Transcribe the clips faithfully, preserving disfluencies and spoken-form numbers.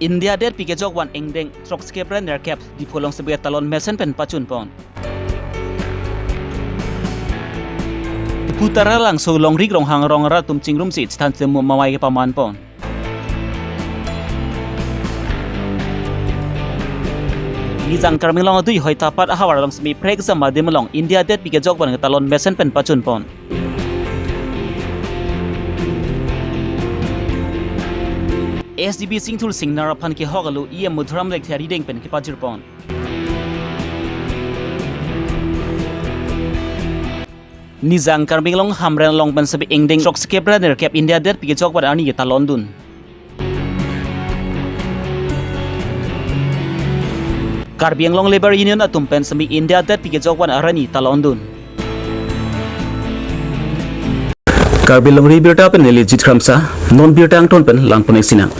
India detpi kejok van angdeng throksikep ra nerkep Diphu along sebe talon mesen pen pachun pon. Diphu Taralangso Longrik Ronghang rong arat atum chingrumsi chethan chemu mamai kepaman pon. Nijang Karbi Anglong adui hoi tapat ahavar along semi prekjam adim along India detpi kejok van ketalon mesen pen pachun pon. S D B Singthur Singnar aphan kehok alo E M Madhuram Lekthe arideng pen kepajir pon. Nijang Karbi Anglong Hamren along pen semi angdeng throksikep ra nerkep India detpi kejok van arni ketalon dun. Karbi Anglong Labour Union atum pen semi India detpi kejok van arni talon dun. Karbi Longri Birta pen neli Jit Kramsa, non birta angton pen langpon-ik sinang.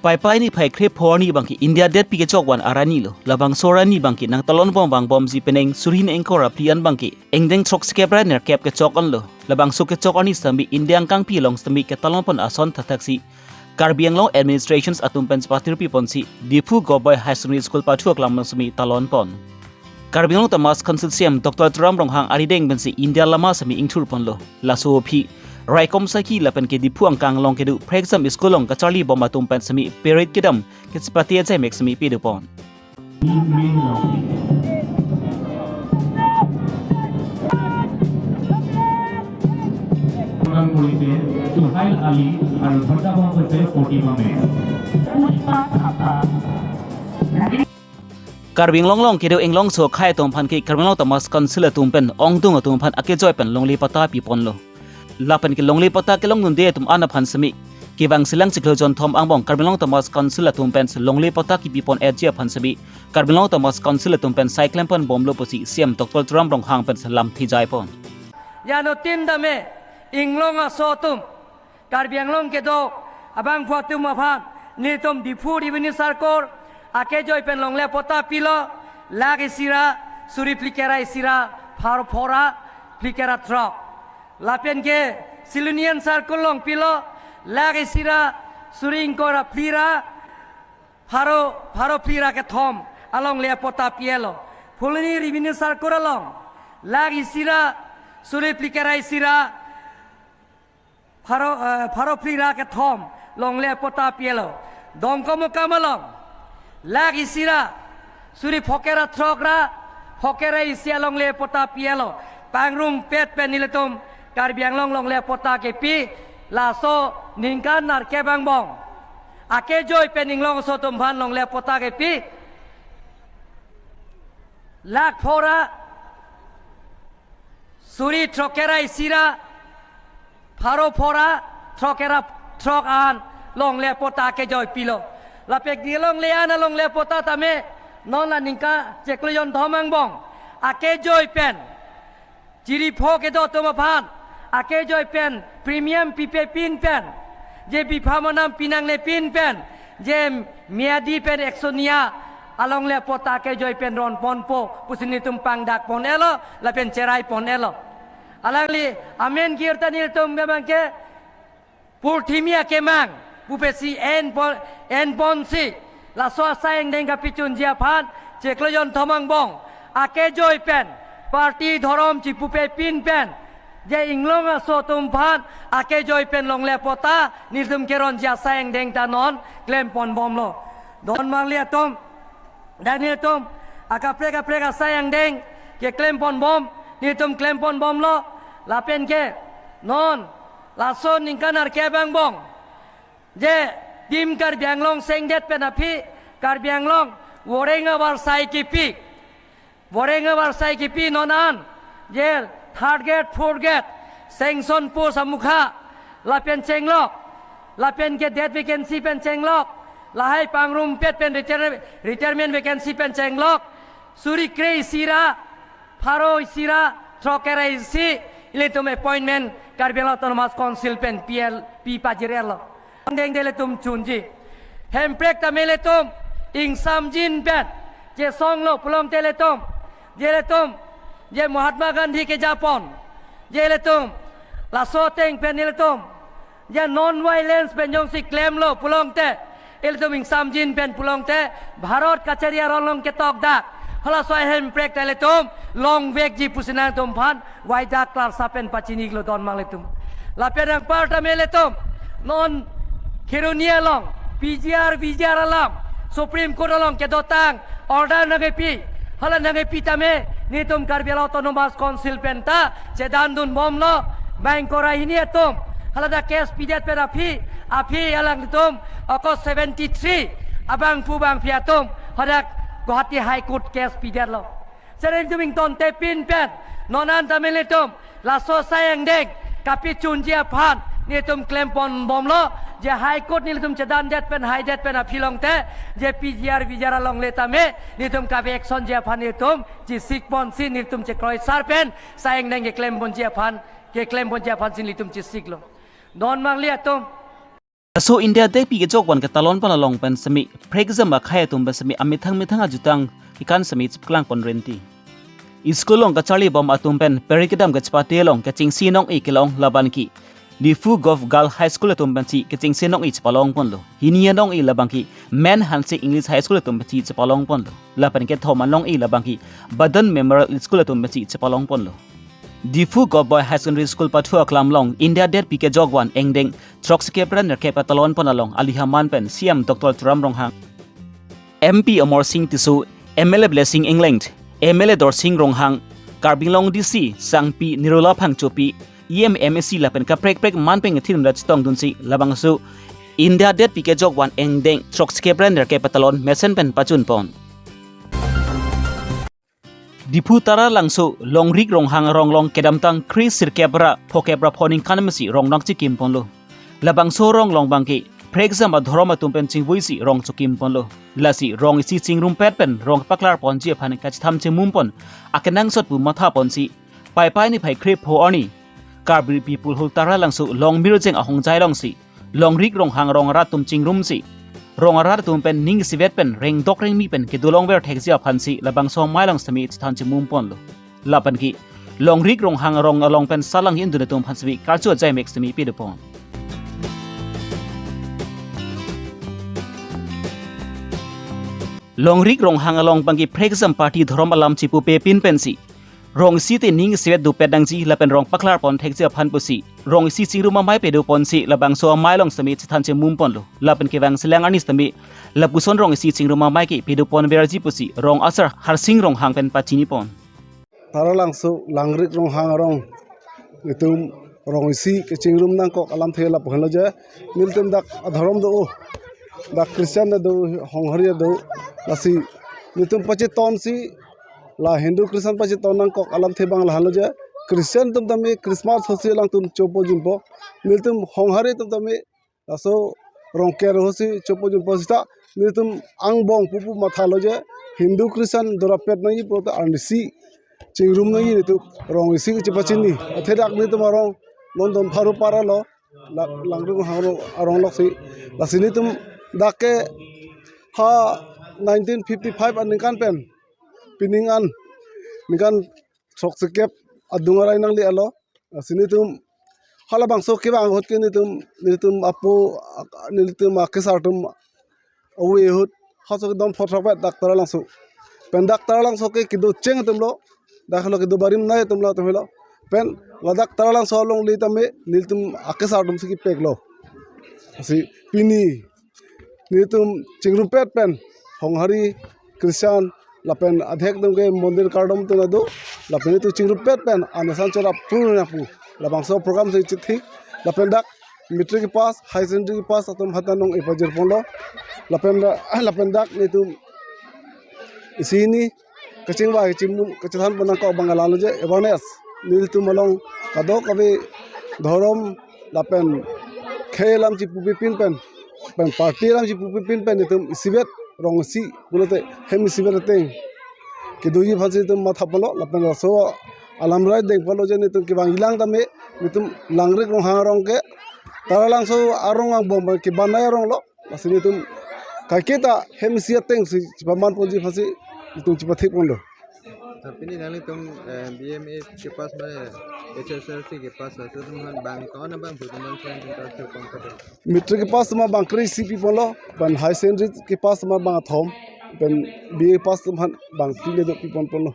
Paipai niphai kre-pho arni abangke India detpi kejok van arni lo. Labangso arni abangke nangtalon bom vangbomji penang suri ingkoi ra phli an abangke angdeng throksikep ra nerkep kechok anlo. Labangso kechok arni semi India angkangpi along semi ketalon pon ason thathaksi Karbi Anglong Administrations atum pen patirpi ponsi Diphu Govt. Boys Higher Secondary School pathu aklam along semi talon pon. Karbi Anglong Autonomous Council C E M Doctor Tuliram Ronghang arideng pensi India lama semi ingthur ponlo. Laso aphi raikom saiki lapen ke Diphu angkang along kedo prekjam school along kacharli bom atum pen semi parade kedam kechepate ajaimek semi pado pon. Program কৰিছে চুহাইল আলী আৰু ভদ্দাবংশে ফৰ্টি মামে। Karbi Anglong along kedo Inglongso akhei atum aphan ke Karbi Anglong Autonomous Council atum pen ongdung atum aphan akejoi pen longle patta piponlo. Lapen ke longle patta kelong dunde atum an aphan semi kevang selang chiklo jonthom angbong Karbi Anglong Autonomous Council atum pen longle patta kepipon etji aphan semi Karbi Anglong Autonomous Council atum pen sai klem pon bomlo pusi C E M Doctor Tuliram Ronghang pen lamthe jai pon. Jano tin dame Inglong aso atum Karbi Anglong kedo abangphu atum aphan nelitum Diphu Revenue Circle akejoi pen longle patta pilo, lakh isi ra suri phlikep ra isi ra pharo pho ra phlikep ra throk. Lapen ke Silonijan Circle along pilo, lakh isi ra suri ingkoi ra phli ra pharo, pharo phli ra kethom alongle patta pilo. Phuloni Revenue Circle along lakh isi ra suri phlikep ra isi ra pharo, eh, pharo phli ra kethom longle patta pilo. Dongkomukam along lakh isi ra suri phokep ra throk ra phokep ra isi alongle patta pilo. Pangrumpet pen nelitum Karbi Anglong longle patta kepi laso ningkan nerkep angbong akejoi pen Inglongso atum aphan longle patta kepi lakh pho ra suri throkkep ra isi ra pharo pho ra throkkep ra throk an longle patta akejoi pilo. Lapen ke longle an alongle patta tame non la ningkan chiklo jonthom angbong akejoi pen chiri pho kedo atum aphan akejoi pen premium pipe pin pen, je bipha manam pinangle pin pen, je miyadi pen eksoniya alongle patta akejoi pen ron ponpo pusi nelitum pangdak pon-etlo lapen cherai pon-etlo. Alangli amen kirtan nelitum memang ke purthimi akemang pupesi en pon, en ponsi laso asai angdeng kapachunji aphan chiklo jonthom angbong akejoi pen party dhorom chipupe pin pen je Inglong aso atum aphan akejoi pen longle patta nelitum keronji asai angdeng ta non klem pon bomlo. Don marli atum, dak nelitum akaprek kaprek asai angdeng keklem pon bom, nelitum klem pon bomlo. Lapen ke non laso ningkan nerkep angbong je Team Karbi Anglong sengdet pen aphi Karbi Anglong voreng avarsai kipi, voreng avarsai kipi non an je third grade, fourth grade sanction post amukha lapen chenglok, lapen ke det vacancy pen chenglok, lahai pangrumpet pen retire-, retirement vacancy pen chenglok, suri kre isi ra pharo isi ra throkkep ra isi ilitum appointment Karbi Anglong Autonomous Council pen P L P pajir-etlo. Angdeng de ilitum chunji. Hemprek tame ilitum ingsamjin pen chesonglo pulote ilitum, je ilitum je Mahatma Gandhi kejapon, je ilitum laso ateng pen ilitum je non violence pen jongsi klemlo pulote Ilitum ingsamjin pen pulote Bharat kachari aron along ketok dak. Halaso ahemprek ta ilitum longvekji pusi nangtum aphan waidak klarsa pen pachini iklo don mang ilitum. Lapen anparta me ilitum non Kheroni along P G R, V G R alam Supreme Court along kedotang order nangkepi. Hala nangkepi tame nelitum Karbi Anglong Autonomous Council pen ta chedandun bomlo, bang kora hini atum. Hala ta case pidet pen aphi, aphi alangtum August seventy-three abangphu bangphi atum hadak Guwahati High Court case pidetlo. Seren tum ingtontepin pen non an tame ilitum laso asai angdeng kapachunji aphan nelitum klempon bomlo, je High Court nelitum chedandet pen haidet pen aphi longte, je P G R V G R along le tame nelitum kabe actionji aphan nelitum chesikponsi nelitum chekroisar pen asai angdeng keklemponji aphan, keklemponji aphansi nelitum chesiklo. Don mangli atum. Laso India Deppi kejok van ketalon pon along pen semi phrekjam akhei atum pen semi amethang methang ajutang kekan semi chipklangpon renti. School along kacharlibom atum pen peri kedam kachepate along kechengsi nong-i kelong labangke Diphu Govt Girls High School atum pensi kechengsi nong-i chepalongponlo. Hini anong-i labangke Men Hanse English High School atum pensi chepalongponlo. Lapen kethom anong-i labangke Badan Memorial School atum pensi chepalongponlo. Diphu Govt Boys High Secondary School pathu aklam along India Deppi kejok van angdeng throksikep ra nerkep ketalon pon along alihaman pen C M Doctor Tuliram Ronghang, M P Amarsing Tisso, M L A Blessing Engleng, M L A Dorsing Ronghang, Karbi Anglong D C Sangpi Nirola Phangchopi, E M, M A C lapen kaprek prek man pen kethin rat chetongdunsi labangso India Deppi kejok van angdeng throksikep ra nerkep ketalon mesen pen pachunpon. Diphu Taralangso Longrik Ronghang arong along kedamtang kre sirkep ra phokep ra pho ningkan mesi rong nangchekimponlo. Labangso arong along abangke phrekjam adhorom atum pen chingvuisi rong chekimponlo. Lasi rong isi chingrumpet pen rong paklarponji aphan kachethan chemumpon akenangsot pu mathaponsi Paipai niphai krepho arni Karbi People Hall Taralangso Longmirjeng ahongjai alongsi Longrik Ronghang rong arat atum chingrumsi rong arat atum pen ning isivet pen rengdok rengmi pen kedo longver thekji aphansi labangso amei along semi chethan chemumponlo. Lapenke Longrik Ronghang rong along pen salang indun atum aphan semi karcho ajai mek semi pidopon. Longrik Ronghang along abangke phrekjam party dhorom alam chepupepin pensi rong isi te ning isivet dopet nangji lapen rong paklarpon thekji aphan pusi rong isi chingrum amei pedoponsi labangso amei along semi chethan chemumponlo. Lapen kevang selang arni semi lapuson rong isi chingrum amei ke pedoponverji pusi rong asar Harsing Ronghang pen pachinipon. Taralangso Longrik Ronghang arong itum rong isi kechingrum nangkok alamthe lapu henlo je, nelitum dak adhorom do, dak Christian do, Honghari do, lasi nelitum pachetonsi la Hindu Christian pacheton nangkok alamthe abang lahenlo je, Christian atum tame Christmas hosi alangtum chopo jumpo, nelitum Honghari atum tame laso rongker hosi chopo jumpo sita nelitum angbong pupu mathalo je, Hindu Christian dorapet nangji pulote arnisi chingrum nangji nelitum rong isi kechepachini. Athe dak nelitum arong London Pharu Para lo, la-, Longrik Ronghang arong, arong loksi. Lasi nelitum dak ke ha nineteen fifty-five aningkan pen, pining an, ningkan throksikep adung arai nangle-alo. Lasi nelitum halabangso kevang ahut ke nelitum, nelitum apo, nelitum akesar atum ave ahut, halaso kedon photrok vet dak Taralangso. Pen dak Taralangso ke kedo cheng atumlo, dak lo kedo barim nai atumlo atum helo. Pen ladak Taralangso alongle tame nelitum akesar atumsi kepeklo. Lasi pini nelitum chingrumpet pen Honghari Christian lapen adhek atum ke mondir kardom atum do, lapen nelitum chingrumpet pen anesan chora pun napu labangso program si chithik, lapen dak matric pass, higher secondary pass atum hata nong-e pajirponlo, lapen da-, lapen dak nelitum isi hini kachingvai kachimum kachethanpon nangkok abang lahenlo je awareness nelitum along kadokave dhorom lapen khei alam chepupepin pen, pen party alam chepupepin pen nelitum isivet rong isi pulote hem isivet ateng kedoji aphansi nelitum mathaponlo, lapen laso alam rai dengponlo je nelitum kevang ilang tame nelitum Longrik Ronghang arong ke Taralangso arong angbong pen kebanai aronglo. Lasi nelitum kaiketa hem isi atengsi chepamanponji aphansi nelitum chepathikponlo. Pini nanglitum, eh, B M A kepass ma, H S L C kepass, latum aphan bang ko-an abang phu atum aphan selain tenta chupon kado? Matric kepass atum abang kre-isi piponlo, pen higher secondary kepass atum abang kethom, pen B A pass atum aphan bang phli le do piponponlo.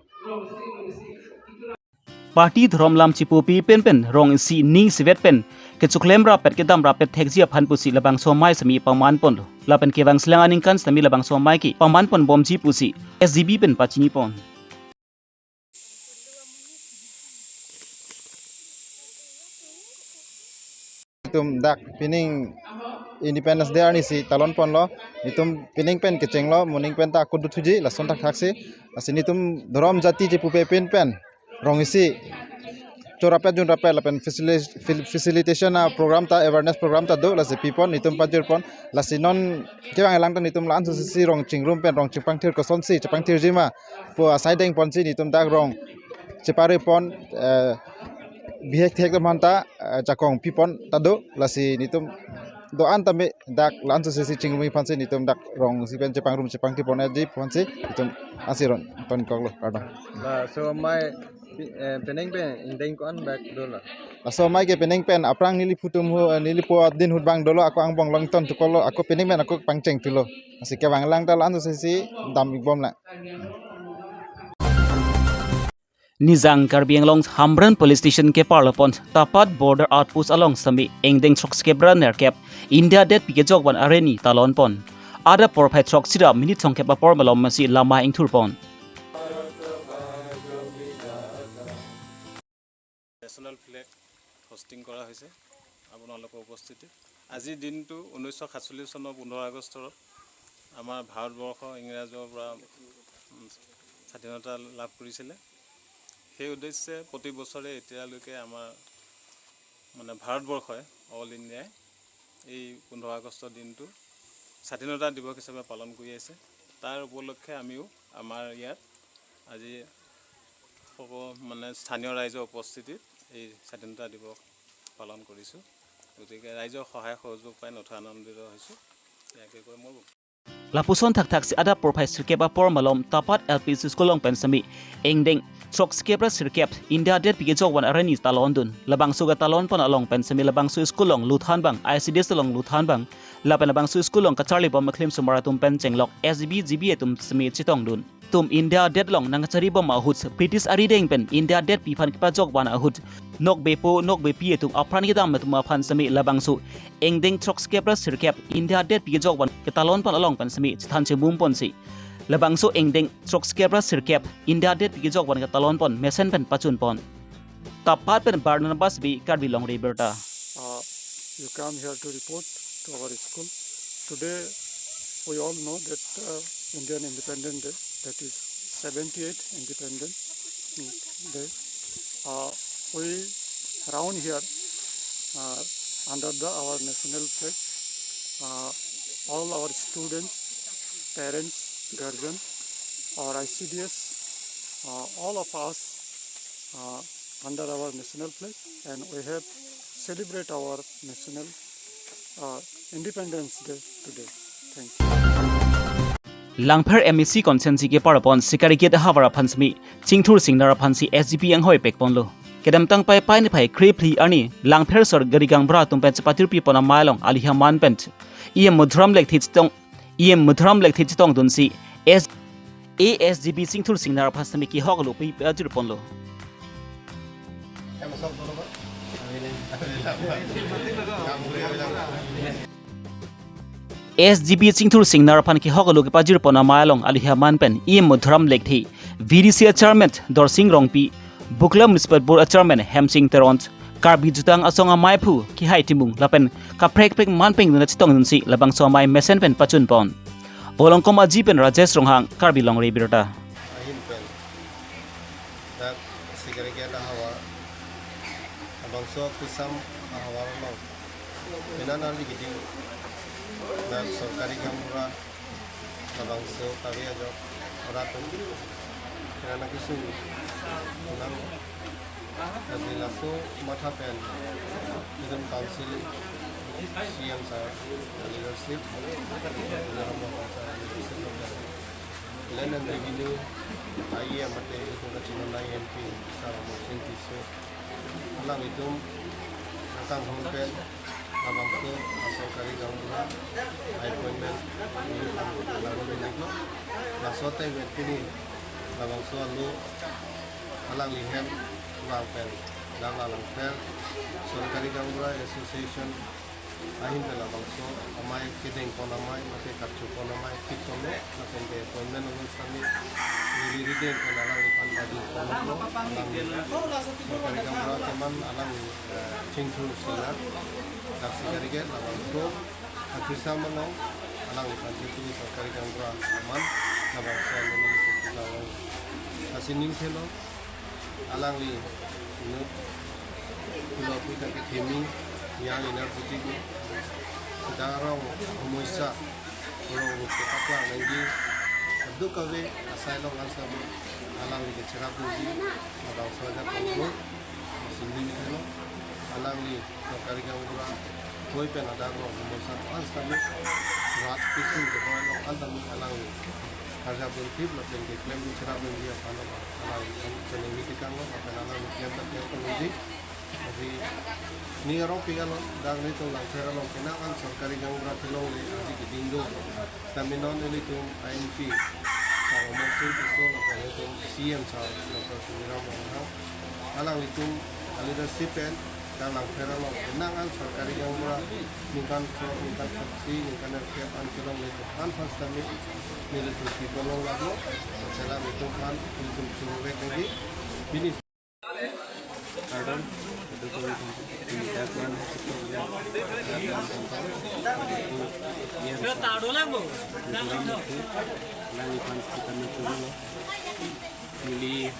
Party dhorom lam chipupi penpen rong isi ning isivet pen kechoklem rapet kedam rapet thekji aphan pusi labangso amei sitame pamanponlo. Lapen kevangselang aningkan sitame labangso amei ke pamanponbomji pusi S G B pen pachinipon. Itum dak pining Independence Day arnisi talonponlo. Itum pining pen kechenglo, moning pen ta akut dothuji, lason thakthaksi. Lasi nitum dhorom jati chipupe penpen rong isi chorapet junrapet lapen facili-, fil-, facilitation a program ta, awareness program ta do, lasi pipon, nitum pajirpon. Lasi non kevang elang ta nitum la-an sosisi rong chingrum pen rong chingpangthir kosonsi chepangthirji ma pu asai dengponsi nitum dak rong cheparepon, eh, bihek thek atum aphanta, eh, jakong pipon ta do, lasi nitum do-an tame dak la-an sosisi chingrumji aphansi nitum dak rong isi pen chepangrum chepangthirponji aphansi nitum ansi rontonkoklo, kardom. Laso amei pi-, eh, penang pen ingdeng ko-an bak dolo? Laso amei ke penang pen aphrang neli phu atum ho, eh, neli po adin ahut abang dolo, ako angbong along ton tukolo, ako penang pen ako pangcheng thulo. Lasi kevang elang ta la-an sosisi dam-ikbomlang. Nijang Karbi Anglong Hamren Police Station keparlopon Tapat Border Outpost along sitame ingdeng throksi kep ra nerkep India detpi kejokvan arni talonpon. Adap porphai throksi ra minute thomkep apor malom masi lama ingthurpon. National flag hosting কৰা হৈছে আপোনালোকৰ উপস্থিতিত। আজিৰ দিনটো ঊনৈছশ সাতচল্লিছ চনৰ পোন্ধৰ আগষ্টত আমাৰ ভাৰতবৰ্ষ ইংৰাজৰ পৰা, উম, স্বাধীনতা লাভ কৰিছিলে। সেই উদ্দেশ্যে প্ৰতি বছৰে এতিয়ালৈকে আমাৰ, মানে, ভাৰতবৰ্ষই, অল ইণ্ডিয়াই এই পোন্ধৰ আগষ্টৰ দিনটো স্বাধীনতা দিৱস হিচাপে পালন কৰি আহিছে। তাৰ উপলক্ষে আমিও আমাৰ ইয়াত আজি সকলো, মানে, স্থানীয় ৰাইজৰ উপস্থিতিত এই স্বাধীনতা দিৱস পালন কৰিছোঁ। গতিকে ৰাইজৰ সহায় সহযোগ পাই নথৈ আনন্দিত হৈছোঁ। ইয়াকে কৈ মোৰ Lapuson thakthaksi adap porphai sirkep apor malom Tapat L P School along pen sitame ingdeng throksi kep ra sirkep India detpi kejokvan arni talondun. Labangso ketalonpon along pen sitame labangso school along luthan abang, I C D S along luthan abang, lapen labangso school along kacharlibom keklem osomar atum pen chenglok S G B, G B atum sitame chetongdun. Itum India det along nangkacharibom ahut, British arideng pen India detpi aphan kepajokvan ahut, nokbepo nokbepi atum apran kedam atum aphan sitame labangso ingdeng throksi kep ra sirkep India detpi kejokvan ketalonpon along pen sitame chethan chemumponsi, labangso ingdeng throksi kep ra sirkep India detpi kejokvan ketalonpon mesen pen pachunpon. Tapat pen Barnabas Bey, Karbi Longri Abirta. Uh, you come here to report to our school. Today, we all know that, uh, Indian Independence Day, that is seventy-eighth Independence Day. Uh, we round here, uh, under the, our national flag. Uh, all our students, parents, guardian, our I C D S, uh, all of us, uh, under our national flag, and we have celebrate our national, uh, Independence Day today. Thank you. Langpher M A C constituency keparlopon Sikari Gate ahavar aphan sitame chingthur singnar aphansi S G B anghoi pekponlo. Kedamtang Paipai niphai krephli arni Langpher sor gari gaonbura atum pen chepatirpipon amei along aluhi aman pen E M Madhuram Lekthe chetong, E M Madhuram Lekthe chetongdunsi S, A S G B chingthur singnar aphan sitame kehok alopi pajirponlo. S G B chingthur singnar aphan kehok alo kepajirpon amei along aluhi aman pen E M Madhuram Lekthe, V D C a chairman Dorsing Rongpi, Bukla Municipal Board a chairman Hemsing Teron, Karbi Jutang Asong amei aphu Kehai Timung lapen kaprek kaprek aman pengdun chetongdunsi labangso amei mesen pen pachunpon. Volongkom Aji pen Rajesh Ronghang, Karbi Longri Abirta. Ahin pen dak Sikari Gate ahavar, labangso Kusam ahavar along, pini arni keding dak sorkari gaonbura, labangso kave ajok rat pini arni kesung unang, laso matha pen Student Council, C M sir leadership, Honorable sir leadership, Land and Revenue, I E M mate itum kachinamnei M P, Sar Amarsing Tisso. Alanglitum, angkang hon pen, labangso, asorkari gaonbura, appointment, ni alang, alang, alang, laso ateng pen pini, labangso alo, alangli hem, vang pen, dak Langpher, Sorkari Gaonbura Association, ahin pen labangso amei kedeng pon amei, mate kapchu pon amei, thik ponlo, lapen ke appointment along sami, neli rideng pen alangliphan pajir ponlo, alangli Sorkari Gaonbura teman alangli, eh, chingthur sila, daksi kari ke labangso, akhisa manong, alangliphan chingthur Sorkari Gaonbura aman, labangso along neli chingthur along. Lasi ning thelo, alangli inut pulo pu ta kethemi, yang inar puji ko, dak arong homoisa, arong rup kepaklang nangji, aduk kave asai along an sami, alangli kecherap dunji, labangso ajat panggung, lasi ning thelo, alangli Sorkari Gaonbura, koi pen adar lo, homoisa an sami, rat pisu ke boy lo, an sami alangli. Karjap dun thip lapen keklem dun cherap dunji aphan lo, alangli kan chenemi tikang lo, lapen alangli klem ta klem ta dunji. Lasi ning arong pik along, dak nelitum Langpher along kenang an Sorkari Gaonbura kelongle, aji keding do. Sitame non nelitum I M P, Sar Amarsing Tisso lapen nelitum C M Sar, Doctor Tuliram Ronghang. Alanglitum, a leadership pen, dak Langpher along, kenang an Sorkari Gaonbura, ningkan throk, ningkan throksi, ningkan nerkep an kelongle aphan sitame, nelitum pi ponlong lak lo, selam itum aphan, nelitum choro vek nangji, finish. Kardom, keduk kami, ini dak man, dak man, dak man, dak man, dak man, neli,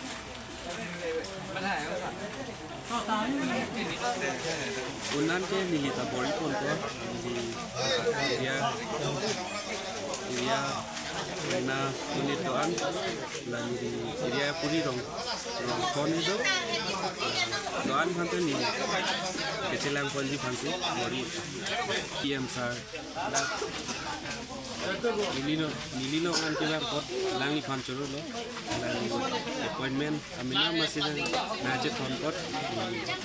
unan ke neli ta bor-i ponpo, neli area, area unit do-an, la neli area puri rong, rong kon ido, do-an aphan ta neli kechelang ponji aphansi, bor-i P M sir, dak neli lo, neli lo an kelang apot, alangliphan choro lo, alangli appointment, amena masih na je thon apot,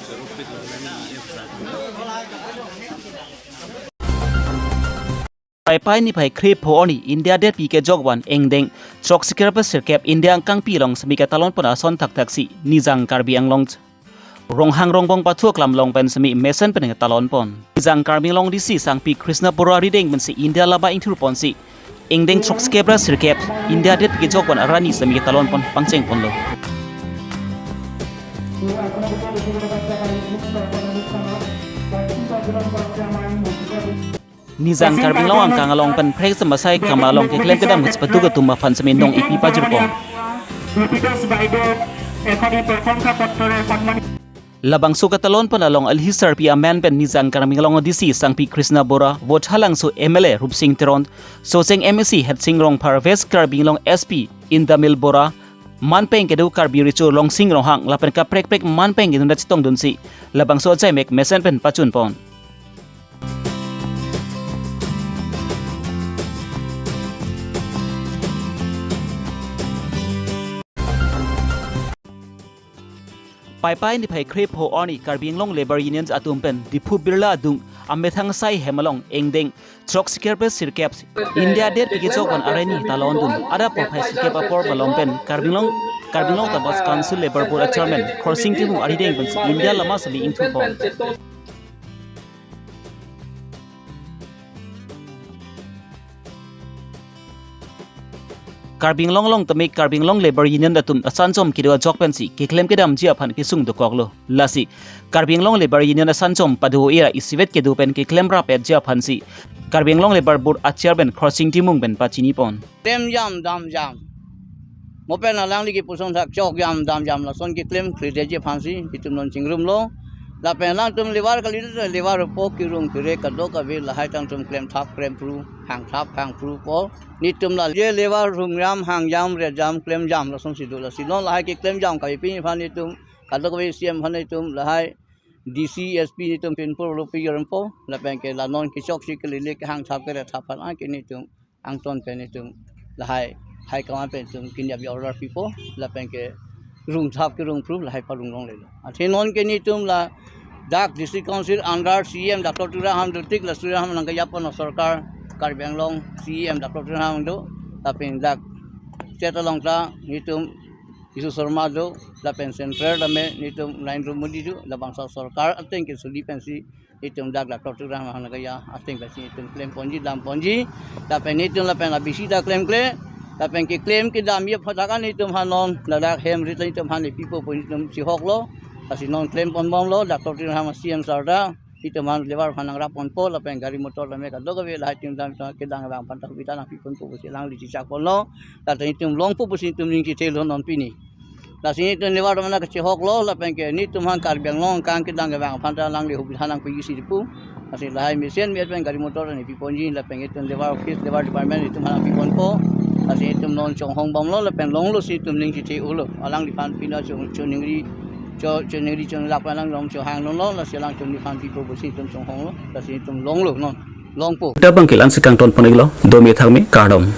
choro pik lo, alangli P M sir. Paipai niphai kre pho arni India detpi kejok van angdeng throksi kre phli sirkep India angkangpi along semi ketalon pon ason thakthaksi Nijang Karbi Anglong. Ronghang Rongbong pathu aklam along pen semi mesen pen ketalon pon. Nijang Karbi Anglong D C Sangpi Krishna Bora arideng pensi India lama ingthur ponsi angdeng throksi kre phli sirkep India detpi kejok van arni semi ketalon pon pangcheng ponlo. Nijang Karbi Anglong angkang along pen phrek semasai kamal along keklem kedam kachepatu atum aphan semi nong ipi pajir pon. Labangso ketalon pon along alhi sarpi amen pen Nijang Karbi Anglong D C Sangpi Krishna Bora, Vothatlangso M L A Rupsing Teron, Socheng M A C Hetsing Rongphar, West Karbi Anglong S P Indamil Bora, manpeng kedo Karbi Recho Longsing Ronghang lapen kaprek prek manpeng kedun chetong dunsi labangso achai mek mesen pen pachun pon. Paipai niphai kre pho arni Karbi Anglong Labour Union atum pen Diphu Birla adung amethang asai hem along angdeng throksi kre phli sirkep India detpi kejok van arni talon dun adap phai sirkep apor malom pen Karbi Anglong, Karbi Anglong Autonomous Council Labour Board Chairman Khorsing Timung arideng pensi India lama semi ingthur pon. Karbi Anglong along tame Karbi Anglong Labour Union atum asanchom kedo ajok pensi keklem kedamji aphan kesung dokoklo. Lasi Karbi Anglong Labour Union asanchom pado era isivet kedo pen keklem rapetji aphansi Karbi Anglong Labour Board a Chairman Khorsing Timung pen pachini pon. Klem jam dam jam. Mo pen alangli kepusong thak chok jam dam jam lason keklem kredetji aphansi itum non chingrumlo. Lapen alangtum labour kali labour po kirung kire kadokave lahai tangtum klem thap klem phru, hang thap hang phru po. Netum la je labour hum jam, hang jam, re jam, klem jam lasonsi do, lasi non lahai keklem jam kave pini aphan netum kadokave C M aphan netum lahai D C S P netum pinpur lo pi yorem po. Lapen ke la non kechoksi kelele kehang thap kere thap aphan anke netum angton pen netum lahai high command pen itum kini abi order pipo, lapen ke rung thap ke rung pru lahai parung longlelo. Athe non ke netum ladak District Council under C E M Doctor Tuliram Ronghang do tik, la Tuliram Ronghang nangkejapon asorkar, Karbi Anglong C E M Doctor Tuliram Ronghang do, lapen dak state along ta netum Bishu Sarma do, lapen central tame netum Narendra Modi do, labangso asorkar ateng ke suli pensi netum dak Doctor Tuliram Ronghang nangkeja ateng pensi netum klemponji, damponji, lapen netum lapen abisi ta klemkle, lapen keklem kedamji aphuthak an netum aphan non ladak hem rit netum aphan nepipo pu netum chehoklo, lasi non klemponbomlo, Doctor Tuliram Ronghang C E M sir ta netum aphan levar aphan nangraponpo, lapen gari motor tame kadokave lahai atum dam kedang abang aphan ta subida nangpiponpo pusi alangli chechakponlo, lapen netum longpo pusi netum ning chethelo non pini. Lasi netum levar atum aphan kachehoklo, lapen ke netum aphan Karbi Anglong akam kedang kevang aphan ta alangli subida nangpiji si pu. Lasi lahai mesen met pen gari motor nepiponji, lapen netum levar office, levar department netum aphan nangpiponpo. Lasi netum non chonghongbomlo, lapen longlo si netum ning chethe-olo. Alangliphan pini chong choningri, cho choningri chonglak pen alang lom chohangdunlo, lasi alangtum nephan pipo pusi netum chonghonglo, lasi netum longlo non, longpo. Tabang ke la-ansi kangtonpon-iklo, dome thakme, kardom.